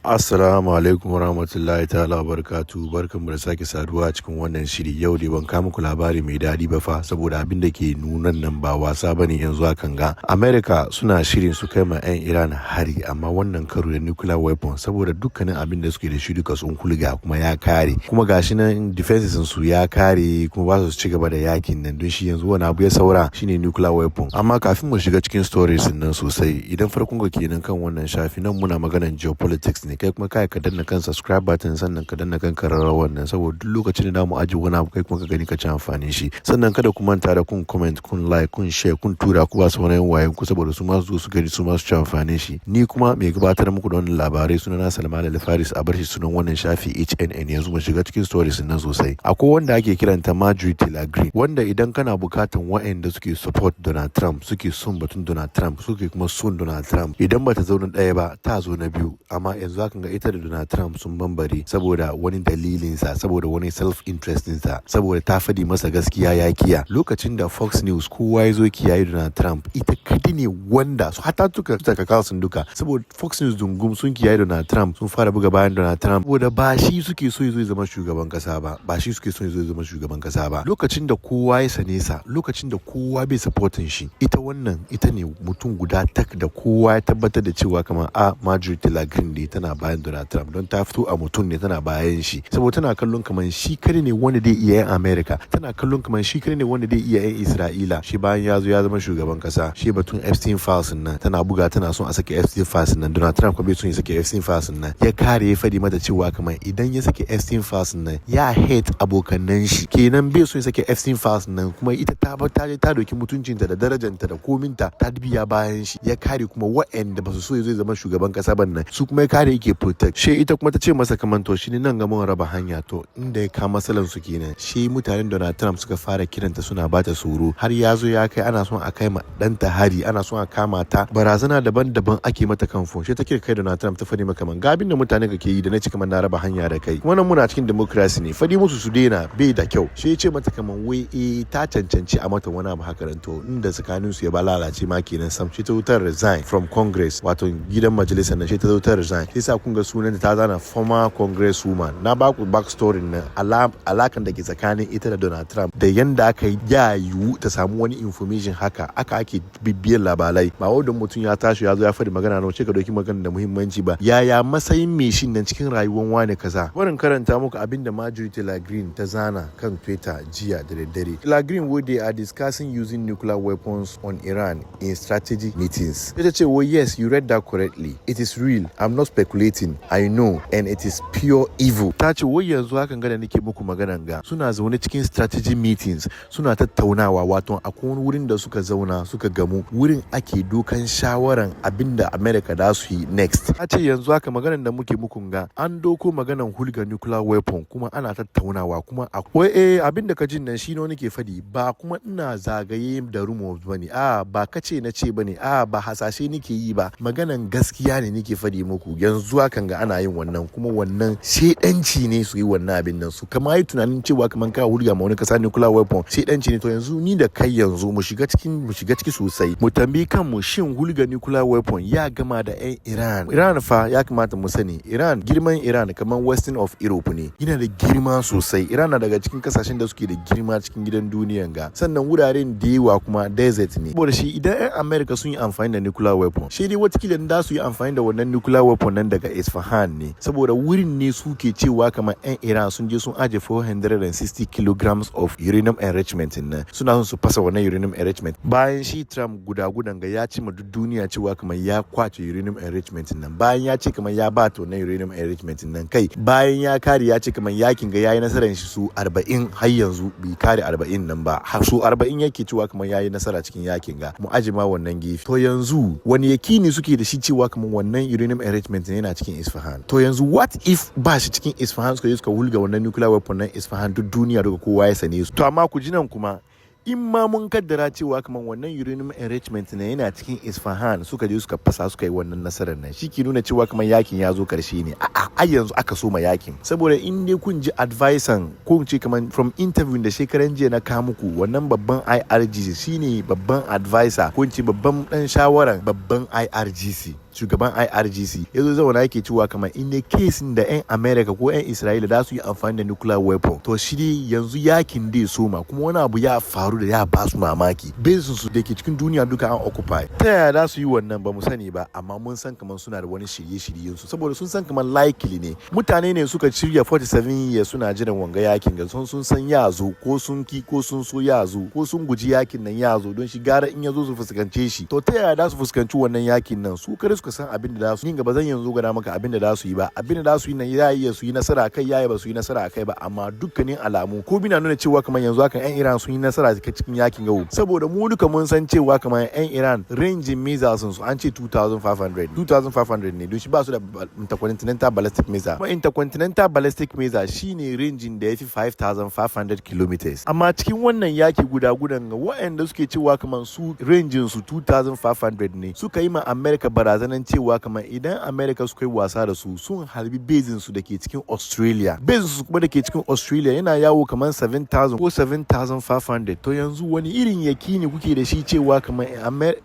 Assalamu alaikum warahmatullahi ta'ala barakatu. Barkanmu da sake saduwa a cikin wannan shiri. Yau dai ban kawo muku labari mai daɗi ba fa, saboda abin da ke nunan nan ba wasa bane. Yanzu hakan ga America suna shirin su kai ma 'yan Iran hari, amma wannan karo da nuclear weapon, saboda dukkanin abin da suke da shi duka sun kulga kuma ya kare, kuma gashi nan defenses su ya kare, kuma ba su ci gaba da yakin nan. Don shi yanzu wani abu ya saura shine nuclear weapon. Amma kafin mu shiga cikin stories nan sosai, idan farkon ka kenan kan wannan shafi nan, muna maganan geopolitics ne. Kai kuma kai ka danna kan subscribe button, sannan ka danna kan kararrawar nan, saboda duk lokacin da mu aji wani abu, kai kuma ka gani ka ci amfani shi. Sannan kada ku manta da kun comment, kun like, kun share, kun tura ku ba su wani wayan ku, saboda su ma su zo su gani, su ma su ci amfani shi. Ni kuma mai gabatar muku da wannan labarai, sunana Salman Al-Faris, a bar shi sunan wannan shafi HNN. Yanzu mu shiga cikin stories nan sosai. Akwai wanda ake kiranta Marjorie Taylor Greene, wanda idan kana bukatan wa'anda suke support Donald Trump, suke son batun Donald Trump, suke kuma son Donald Trump, idan bata zo na ɗaya ba, ta zo na biyu. Amma yanzu hakan ga ita da Donald Trump sun bambare saboda wani dalilin sa, saboda wani self interest sa, saboda ta fadi masa gaskiya ya kiya. Lokacin da Fox News kowa ya zo kiyaye Donald Trump, ita kadi ne wanda su hata tuka Tucker Carlson duka, saboda Fox News dungum sun kiyaye Donald Trump, sun fara buga bayan Donald Trump, saboda ba shi suke so ya zo ya zama shugaban kasa ba, ba shi suke so ya zo ya zama shugaban kasa ba. Lokacin da kowa ya sane sa, lokacin da kowa bai supporting shi, ita wannan ita ne mutum guda tak da kowa ya tabbatar da cewa kamar a Marjorie Taylor Greene ne tana bayan Donald Trump, don ta fito a mutum ne tana bayan shi, saboda tana kallon kamar shi kare ne wanda zai iya yan America, tana kallon kamar shi kare ne wanda zai iya yan Isra'ila. Shi bayan ya zo ya zama shugaban kasa, shi batun Epstein files nan tana buga, tana son a sake Epstein files nan. Donald Trump kuma bai son ya sake Epstein files nan. Ya kare ya fadi mata cewa kamar idan ya sake Epstein files nan, ya hate abokanan shi kenan, bai son ya sake Epstein files nan. Kuma ita ta ta je ta doki mutuncinta da darajanta da kominta, ta biya bayan shi. Ya kare kuma wa'anda ba su so ya zo ya zama shugaban kasa ban nan, su kuma ya kare, yake protect she. Ita kuma ta ce masa kaman to shi ne nan ga mun raba hanya. To inda ya kama matsalan su kenan, shi mutanen Donald Trump suka fara kiranta suna bata tsoro, har ya zo ya kai ana son a kai ma ɗanta hari, ana son a kama ta, barazana daban-daban ake mata kan phone. Shi ta kira kai Donald Trump, ta fadi maka man ga abin da mutane ka ke yi da na ci kamar na raba hanya da kai, wannan muna cikin democracy ne, fadi musu su daina, bai da kyau. Shi ya ce mata kaman wai eh, ta cancanci a mata wani abu haka. To inda tsakanin su ya ba lalace ma kenan sam, shi ta zo ta resign from Congress, wato gidan majalisar nan, shi ta zo ta resign. Sai sa kun ga sunan ta zana former congresswoman. Na ba ku back story nan, alakan da ke tsakanin ita da Donald Trump da yanda aka yi ya yiwu ta samu wani information. Haka aka ake bibiyar labarai, ba wai don mutum ya tashi ya zo ya faɗi magana na ce ka dauki magana da muhimmanci ba. Yaya matsayin mai shin nan cikin rayuwar wani kaza? Barin karanta muku abin da Marjorie Taylor Greene ta zana kan Twitter jiya da daddare. Taylor Greene wai they are discussing using nuclear weapons on Iran in strategic meetings. Ita ce wai, "Yes, you read that correctly. It is real. I'm not speculating. I know, and it is pure evil." Ta ce wai yanzu hakan ga da nake muku maganan ga, suna zaune cikin strategy meetings, suna tattaunawa, wato akwai wani wurin da suka zauna suka gamu, wurin ake dokan shawaran abinda America da su yi next. Ta ce yanzu haka maganan da muke muku ga, an doko maganan hulga nuclear weapon, kuma ana tattaunawa. Kuma akwai abinda ka jin nan shi ne nake fadi, ba kuma ina zagaye da rumors bane, a ba kace na ce bane, a ba hasashe nake yi ba, maganan gaskiya ne nake fadi muku. Yanzu hakan ga ana yin wannan, kuma wannan shedanci ne su yi wannan abin nan, su kama yi tunanin cewa kaman ka hulga ma wani kasa nuclear weapon, shedanci ne. To yanzu ni da kai yanzu mu shiga ciki sosai, mu tambayi kanmu, shin hulga nuclear weapon ya gama da yan Iran? Iran fa ya kamata mu sani, Iran, girman Iran kamar Western of Europe ne, yana da girma sosai. Iran na daga cikin kasashen da suke da girma cikin gidan duniyan ga. Sannan wuraren da yawa kuma desert ne. Saboda shi idan yan America sun yi amfani da nuclear weapon, shi dai watakila da su yi amfani da wannan nuclear weapon nan daga Isfahan ne, saboda wurin ne suke cewa kamar yan Iran sun je sun aje 460 kilograms of uranium enrichment nan, suna son su fasa wannan uranium enrichment. Bayan shi Trump guda gudan ga ya ci ma duk duniya cewa kamar ya kwace uranium enrichment nan, bayan ya ce kamar ya ba ta wannan uranium enrichment nan kai, bayan ya kare ya ce kamar yakin ga yayi nasarar shi su 40, har yanzu bai kare 40 nan ba, har su 40 yake cewa kamar yayi nasara cikin yakin ga. Mu aji ma wannan gefe. To yanzu wani yakini suke da shi cewa kamar wannan uranium enrichment yana cikin Isfahan? To yanzu what if ba shi cikin Isfahan, suka je suka wulga wannan nuclear weapon nan Isfahan, duk duniya duka kowa ya sane su? To amma ku ji nan kuma, in ma mun kaddara cewa kamar wannan uranium enrichment ne yana cikin Isfahan, suka je suka fasa, suka yi wannan nasarar nan, shi ke nuna cewa kamar yakin ya zo karshe ne? A'a, ai yanzu aka soma yakin. Saboda in dai kun ji adviser, ko ce kamar from interview da shekaran jiya na ka muku, wannan babban IRGC shine babban adviser, ko ce babban dan shawaran babban IRGC. Shugaban IRGC ya zo zauna yake cewa kamar in ne case da 'yan America ko 'yan Isra'ila za su yi amfani da nuclear weapon, to shi dai yanzu yakin dai soma, kuma wani abu ya faru da ya ba su mamaki. Bases su da ke cikin duniya duka an occupy. Ta yaya za su yi wannan, ba mu sani ba, amma mun san kamar suna da wani shirye-shiryen su, saboda sun san kamar likely ne mutane ne suka shirya 47 years suna jiran wanga yakin ga. Sun san ya zo, ko sun ki ko sun so ya zo, ko sun guji yakin nan, ya zo. Don shi gara in ya zo su fuskance shi. To, ta yaya za su fuskanci wannan yakin nan, su kare suka san abin da za su yi. Gaba zan yanzu gada maka abin da za su yi ba. Abin da za su yi nan, ya iya su yi nasara kai, ya ba su yi nasara kai ba, amma dukkanin alamu ko bina nuna cewa kamar yanzu hakan 'yan Iran sun yi nasara cikin yakin gawo, saboda mu duka mun san cewa kamar 'yan Iran, range missiles su an ce 2500 2500 ne, don shi ba su da intercontinental ballistic missile. Kuma intercontinental ballistic missile shine range da ya fi 5500 kilometers. Amma cikin wannan yaki guda gudan, waɗanda suke cewa kamar su range su 2500 ne, suka yi ma America barazanan cewa kamar idan America suka yi wasa da su, sun harbi bases su da ke cikin Australia. Bases su kuma da ke cikin Australia yana yawo kamar 7000 ko 7500. To, yanzu wani irin yakini kuke da shi cewa kamar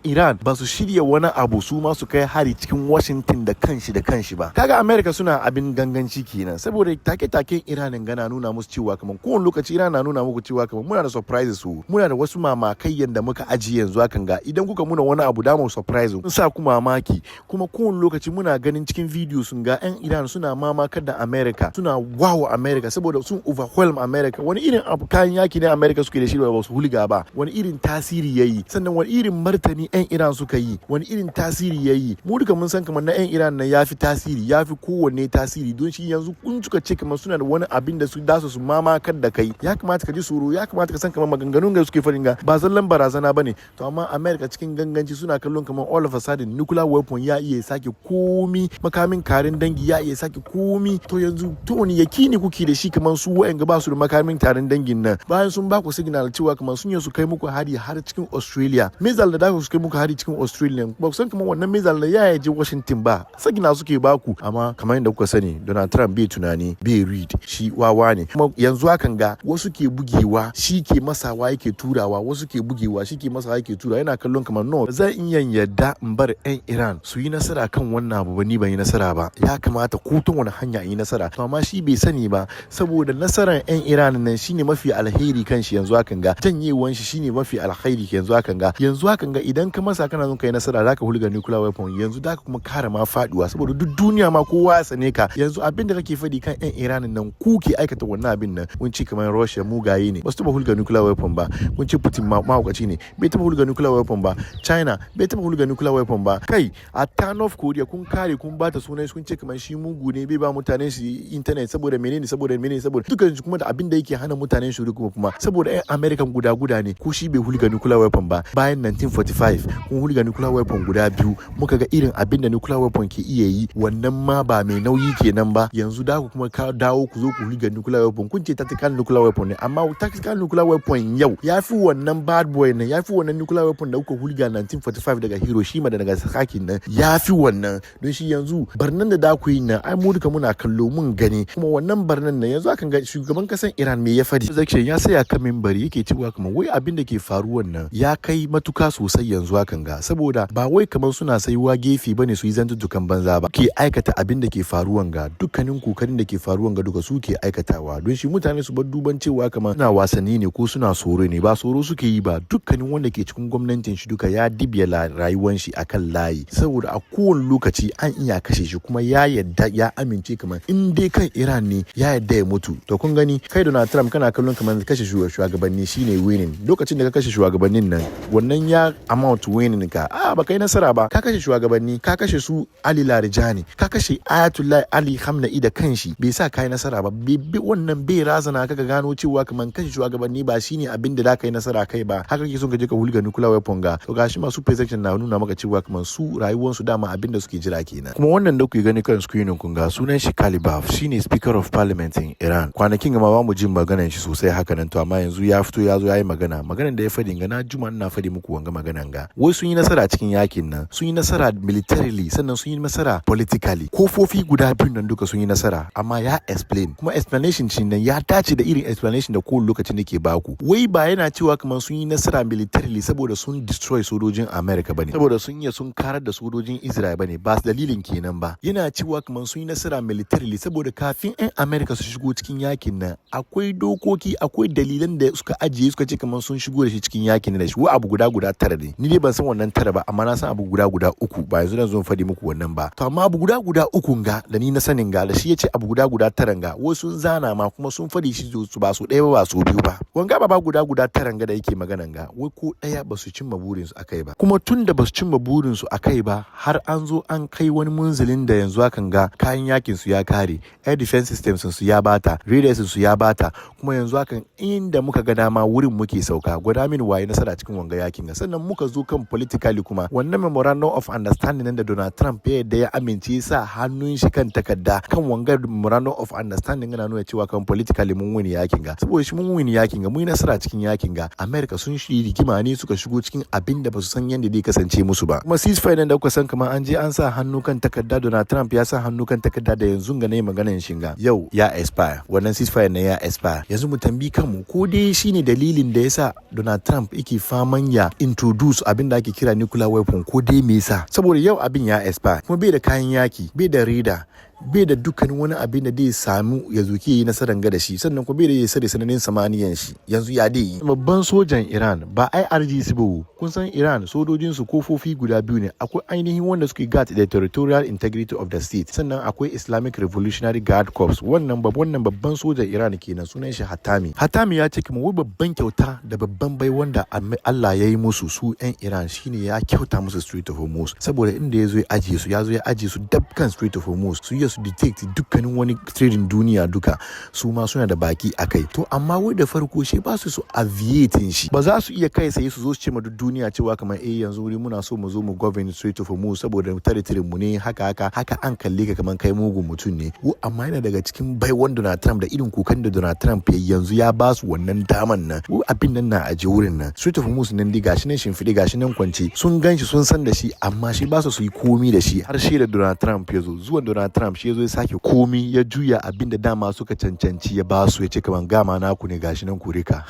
Iran ba su shirya wani abu su ma su kai hari cikin Washington da kanshi ba? Kaga America suna abin ganganci kenan, saboda take-taken Iran gana nuna musu cewa kamar kowane lokaci Iran na nuna muku cewa kamar muna da surprises su, muna da wasu mamakai yanda muka ajiye. Yanzu hakan ga idan kuka muna wani abu da mu surprise mun sa ku mamaki. Kuma kowane lokaci muna ganin cikin video sun ga 'yan Iran suna mamakar da America, suna wow America, saboda sun overwhelm America. Wani irin abu kayan yaki ne America suke da shi ba su hulga ba? Wani irin tasiri yayi? Sannan wani irin martani 'yan Iran suka yi? Wani irin tasiri yayi? Mu duka mun san kamar na 'yan Iran nan yafi tasiri, yafi kowanne tasiri. Don shi yanzu kun suka ce kamar suna da wani abin da su dasu su mamakar da kai, ya kamata ka ji tsoro, ya kamata ka san kamar maganganun da suke farin ga ba zallan barazana bane. To, amma America cikin ganganci suna kallon kamar all of a sudden nuclear weapon ya iya sake komi, makamin karin dangi ya iya sake komi. To, yanzu to wani yakini kuke da shi kamar su wa'anga ba su da makamin tarin dangin nan, bayan sun ba ku signal cewa kamar sun yi su kai muku hari har cikin Australia? Missile da su kai muku hari cikin Australia, ba ku san kamar wannan missile da ya je Washington ba? Signal suke baku. Amma kamar yadda kuka sani, Donald Trump bai tunani, bai read, shi wawa ne. Kuma yanzu hakan ga wasu ke bugewa, shi ke masawa yake turawa, wasu ke bugewa, shi ke masawa yake turawa. Yana kallon kamar no, zan iya yadda in bar 'yan Iran su yi nasara kan wannan abu ba, ni ban yi nasara ba. Ya kamata ko ta wani hanya in yi nasara. To, amma shi bai sani ba, saboda nasarar 'yan Iran nan shine mafi alheri kan shi yanzu hakan ga, janyewan shi shine mafi alheri yanzu hakan ga. Yanzu hakan ga idan ka masa kana son kai nasara, zaka hulga nuclear weapon yanzu, zaka kuma kara ma faduwa, saboda duk duniya ma kowa ya sane ka. Yanzu abin da kake faɗi kan 'yan Iran nan, ku ke aikata wannan abin nan. Mun ci kamar Russia mugaye ne, ba su taba hulga nuclear weapon ba. Mun ce Putin mahaukaci ne, bai taba hulga nuclear weapon ba. China bai taba hulga nuclear weapon ba. Kai a ta North Korea, kun kare kun bata sunan, kun ce kamar shi mugu ne, bai ba mutanen shi internet, saboda menene, saboda menene, saboda dukkan kuma da abin da yake hana mutanen shi kuma saboda 'yan American guda guda ne. Ko shi bai hulga nuclear weapon ba. Bayan 1945 kun hulga nuclear weapon guda biyu, muka ga irin abin da nuclear weapon ke iya yi. Wannan ma ba mai nauyi kenan ba. Yanzu da ku kuma ka dawo ku zo ku hulga nuclear weapon, kun ce tactical nuclear weapon ne, amma tactical nuclear weapon yau ya fi wannan bad boy nan, ya fi wannan nuclear weapon da kuka hulga 1945 daga Hiroshima da Nagasaki nan, ya fi wannan. Don shi yanzu barnan da ku yi nan, ai mu duka muna kallo, mun gani. Kuma wannan barnan nan, yanzu akan ga shugaban kasan Iran me ya fadi? Zakshen ya saya kan mimbari yake cewa kamar wai abin da ke faruwan nan ya kai matuka sosai yanzu hakan ga, saboda ba wai kamar suna sayuwa gefe bane su yi zantuttukan banza ba, ke aikata abin da ke faruwan ga. Dukkanin kokarin da ke faruwan ga duka su ke aikatawa. Don shi mutane su bar duban cewa kamar suna wasanni ne ko suna tsoro ne. Ba tsoro suke yi ba. Dukkanin wanda ke cikin gwamnatin shi duka ya dibiya rayuwan shi akan layi, saboda a kowane lokaci an iya kashe shi, kuma ya yadda ya amince kamar in dai kan Iran ne, ya yadda ya mutu. To, kun gani, kai Donald Trump kana kallon kamar kashe shugabanni shine winning. Lokacin da ka kashe shugabannin nan, wannan ya amount winning ka? A ba kai nasara ba. Ka kashe shugabanni, ka kashe su Ali Larijani, ka kashe Ayatollah Ali Khamenei da kanshi, bai sa kai nasara ba. Wannan bai razana ka gano cewa kamar kashe shugabanni ba shine abin da za ka yi nasara kai ba. Haka kake son ka je ka hulga nuclear weapon ga? To, gashi masu president na nuna maka cewa kamar su rayuwarsu dama abin da suke jira kenan. Kuma wannan da kuke gani kan screening kun ga sunan shi Kalibaf, shine Speaker of Parliament in Iran. Kwanakin gama ba mu jin maganan shi sosai haka nan. To, amma yanzu ya fito, ya zo ya yi magana. Maganan da ya fadi ga, na juma ina fadi muku wanga maganan ga. Wai sun yi nasara cikin yakin nan, sun yi nasara militarily, sannan sun yi nasara politically. Kofofi guda biyun nan duka sun yi nasara. Amma ya explain, kuma explanation shi nan ya dace da irin explanation da kowane lokacin da ke baku. Wai ba yana cewa kamar sun yi nasara militarily saboda sun destroy sojojin America bane, saboda sun iya sun karar da sojojin sojojin Israel bane, ba dalilin kenan ba. Yana cewa kamar sun yi nasara militarily saboda kafin 'yan America su shigo cikin yakin nan, akwai dokoki, akwai dalilan da suka ajiye, suka ce kamar sun shigo da shi cikin yakin da shi. Wa abu guda guda tara ne. Ni dai ban san wannan tara ba, amma na san abu guda guda uku. Ba yanzu zan zo faɗi muku wannan ba. To amma abu guda guda uku ga da ni na sanin ga da shi ya ce abu guda guda tara ga, wasu sun zana ma kuma sun faɗi shi su ba su ɗaya ba, ba su biyu ba. Wanga ba guda guda tara ga da yake maganan ga, wai ko ɗaya ba su cimma burinsu akai ba. Kuma tun da ba su cimma burinsu akai ba, har an zo an kai wani munzilin da yanzu hakan ga kayan yakin su ya kare, air defense systems su ya bata, radars su ya bata, kuma yanzu hakan inda muka ga dama wurin muke sauka. Gwada mini waye nasara cikin wanga yakin ga. Sannan muka zo kan politically kuma, wannan memorandum of understanding da Donald Trump ya yadda ya amince sa hannun shi kan takarda kan wanga memorandum of understanding, yana nuna cewa kan politically mun win yakin ga. Saboda shi mun win yakin ga, mun yi nasara cikin yakin ga. America sun shi rigima ne, suka shigo cikin abin da ba su san yadda zai kasance musu ba. Kuma ceasefire nan da kuka san kamar an je an sa hannu kan takarda, Donald Trump ya sa hannu kan takarda da yanzu ga ne maganan shinga yau ya expire. Wannan ceasefire na ya expire. Yanzu mu tambi kanmu, ko dai shine dalilin da yasa Donald Trump yake faman ya introduce abin da ake kira nuclear weapon, ko dai me yasa? Saboda yau abin ya expire, kuma bai da kayan yaki, bai da radar, bai da dukkanin wani abin da zai samu ya zuki yi nasarar ga da shi. Sannan kuma bai da ya sare sananin samaniyan shi. Yanzu ya dai yi babban sojan Iran, ba IRGC ba. Kun san Iran sojojin su kofofi guda biyu ne. Akwai ainihin wanda suke guard the territorial integrity of the state, sannan akwai Islamic Revolutionary Guard Corps. Wannan babban sojan Iran kenan, sunan shi Hatami. Hatami ya ce kuma wai babban kyauta da babban bai wanda Allah ya yi musu su 'yan Iran shine ya kyauta musu Strait of Hormuz, saboda inda ya zo ya ajiye su, ya zo ya ajiye su dab kan Strait of Hormuz, su iya su detect dukkanin wani trading duniya duka, su ma suna da baki a kai. To amma wai da farko shi ba su su aviating shi, ba za su iya kai sai su zo su ce ma duk duniya cewa kamar eh, yanzu wuri muna so mu zo mu govern Strait of Hormuz saboda territory mu ne. Haka haka haka an kalle ka kamar kai mugun mutum ne. Amma yana daga cikin baiwan Donald Trump da irin kukan da Donald Trump ya yanzu ya ba su wannan daman nan. Abin nan na aje wurin nan, Strait of Hormuz nan dai, gashi nan shimfiɗe, gashi nan kwance, sun gan shi, sun san da shi, amma shi ba su su yi komi da shi har shi da Donald Trump ya zo. Zuwan Donald Trump shi ya zo ya sake komi, ya juya abin da dama suka cancanci, ya ba su, ya ce kaman gama naku ne, gashi nan kurika.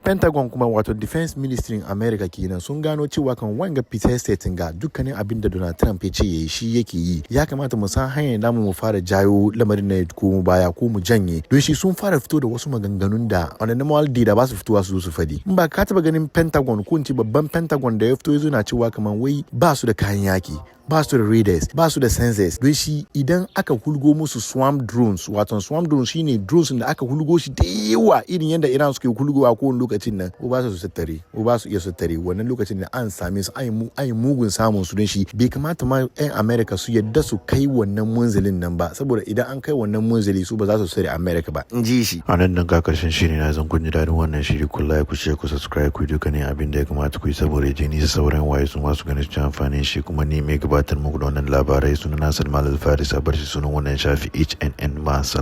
Pentagon kuma, wato Defense Ministry in America kenan, sun gano cewa kan wanga Peter State ga dukkanin abin da Donald Trump ya ce yayi shi yake yi. Ya kamata mu san hanyar da mu fara jayo lamarin na ko mu baya ko mu janye, don shi sun fara fito da wasu maganganun da on a normal day da ba su fitowa su zo su fadi. In ba ka taba ganin Pentagon ko in ce babban Pentagon da ya fito ya zo na cewa kamar wai ba su da kayan yaki, ba su da radars, ba su da sensors, don shi idan aka hulgo musu swarm drones, wato swarm drones shine drones da aka hulgo shi da yawa irin yadda Iran suke hulgowa kowane lokacin nan, ko ba su tattare, ko ba su iya su tare wannan lokacin da an same su, an yi mugun samun su. Don shi bai kamata ma 'yan America su yadda su kai wannan munzilin nan ba, saboda idan an kai wannan munzili su ba za su sare America ba, in ji shi. A nan nan ga karshen shiri na. Zan kun ji daɗin wannan shiri, ku like, ku share, ku subscribe, ku dukkanin abin da ya kamata ku yi saboda je nisa sauran waye su masu ganin su amfanin shi. Kuma ni mai gabatar muku da wannan labarai suna Nasir Malal Faris, a bar shi sunan wannan shafi HNN. Masal.